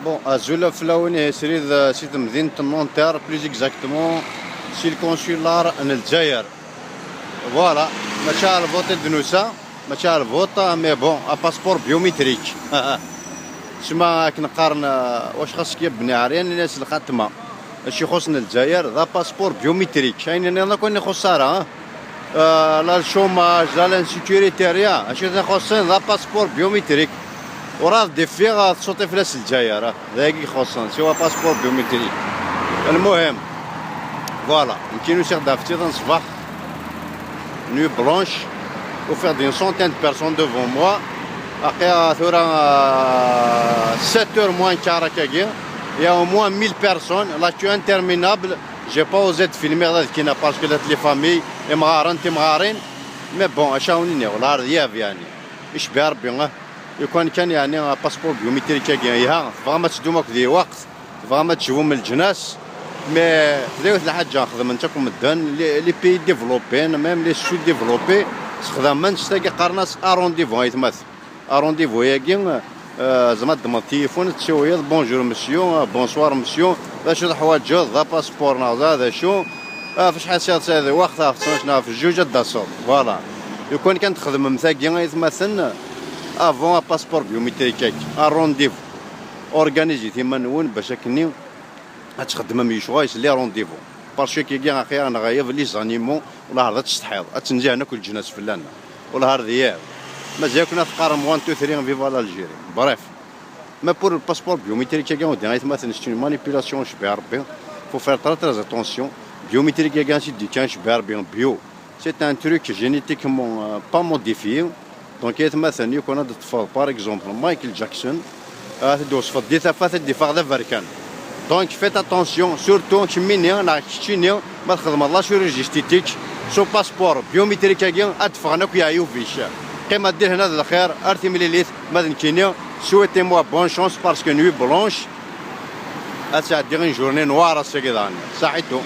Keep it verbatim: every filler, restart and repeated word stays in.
Bon, azul fell-awen, ihi srid, eh, si temdint n Nanterre, plus exactement si le consulat n Lezzayer. Voilà, mačči ar lvuṭ i d-nusa, mačči ar lvuṭ, mais bon, un passeport biométrique. Sma akken qqaren, eh, wac xas kya bni ɛeryan, ini-as lxatma. Acu ixuṣṣen Lezzayer, d un passeport biométrique. Ayen nniḍen akk ur ixuṣṣ ara, eh? Euh, la le chômage, la l'insécurité, rien. Acu i ten-ixuṣṣen, d un passeport biométrique. Ur ad d-iffiɣ, eh, tsuṭi fell-as Lezzayer, eh? D ayagi ixuṣṣen, siwa passeport biométrique. Lmuhim, voilà, nekkini usiɣ-d ɣef ṭṭiḍ n ṣṣbeḥ, nuit blanche, ufiɣ-d une centaine de personnes devant moi. Aqi-, tura, euh, sept heures moins quart akkagi, il y a au moins mille personnes, la queue interminable. J'ai pas osé de filmer ad kina parce que la les familles, imɣaren, timɣarin. Mais bon, acu ara wen-iniɣ, la rdiyav, yani. Icbi Rebbi, eh? Lukan kan, yani, un passeport biométrique-agi, iha, tebɣam ad teddum akked lweqt, tebɣam ad tejbum leǧnas, mais tella yiwet lḥaǧa xedmen-tt akk medden, les, les pays développés, même les sous-développés, sexdamen-tt, tagi qqaren-as un rendez-vous, aytmaten. Un rendez-vous-agi, euh, zeɛma teddmeḍ tilifun, ad tessiwleḍ, bonjour monsieur, euh, bonsoir monsieur, d acu teḥwaǧeḍ, d apaspuṛ neɣ d, d acu, euh, ɣef acḥal sɛiḍ, sɛiḍ lweqt, ɣef ttnac neɣ ɣef jjuj ad d-taseḍ. Voilà. Lukan kan txedmem tagi, aytmaten, avant apaspuṛ biométrique-agi, un rendez-vous. Organisez-it iman-nwen bac akkenni ad txeddmem lecɣal s les rendez-vous. Parce que kagi axir neɣ ɣef les animaux, wala ar d ad tsetḥiḍ, ad tenzihen akk leǧnas fell-aneɣ. Wala ar d yiḍ. Mazal-ken ad teqqarem one, two, three, viva l'Algérie. Bref. Mais pour le passeport biométrique-agi, on dirait, c'est une manipulation, icbi Rebbi. Faut faire très, très attention. Biométrique-agi, c'est du quinze, icbi Rebbi, bio. C'est un truc génétiquement, euh, pas modifié. Donc, aytmaten, lukan ad teṭṭfeḍ, par exemple, Michael Jackson, ad t-id-twesfeḍ di tafat, ad d-iffeɣ d aberkan. Donc, faites attention, surtout kemmini neɣ keččini, ma txedmeḍ la chirurgie esthétique, s upaspur biométrique-agi, ad d-ffɣen akk yeɛyub-ik. Qqim ad d-ihna d lxir, ar timlilit, ma d nekkini, souhaitez-moi bonne chance parce que nuit blanche, ad sɛeddiɣ une journée noire ass-agi daɣen. Saḥitu.